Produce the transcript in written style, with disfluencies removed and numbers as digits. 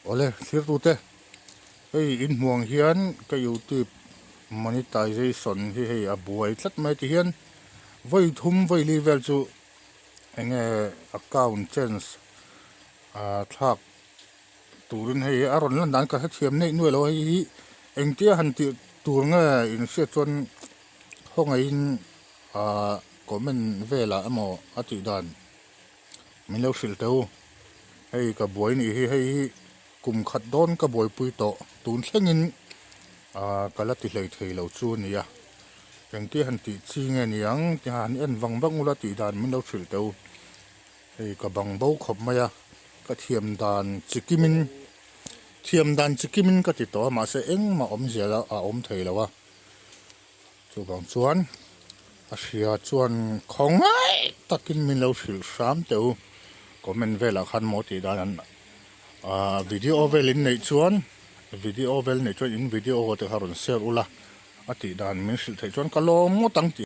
Awle thirtute hei inhmuh ang hian ka youtube monetization hi hei a buai tlat mai ti hian vawi thum vawi li vel chu enge account change ah thlak turin hei a rawn lan dan ka hrethiam neih nuai lo a hei hi engtia han tih tur nge inhriat chuan khawngaihin ah comment velah emaw a tih dan. Min lo hrilh teh u, hei ka buai nih hi, hei hi kum khat dawn ka buaipui tawh, tun thlengin ah ka la ti hlei thei lo chu a nia, engtia han tih chi nge ni ang tih han en vang vang ula tih dan min lo hrilh teh u, hei ka bang bo khawp mai a, ka thiam dan chi kimin thiam dan chi kimin ka ti tawh a mahse engmah awmzia a awm thei lo a. Chuvang chuan a hria chuan khawngaih takin min lo hrilh hram teh u. Comment velah khan maw tih dan an ah video vel in neih chuan video vel neih chuan in video te kha rawn share ula a tih dan min hrilh theih chuan ka lawm ngawt ang tih.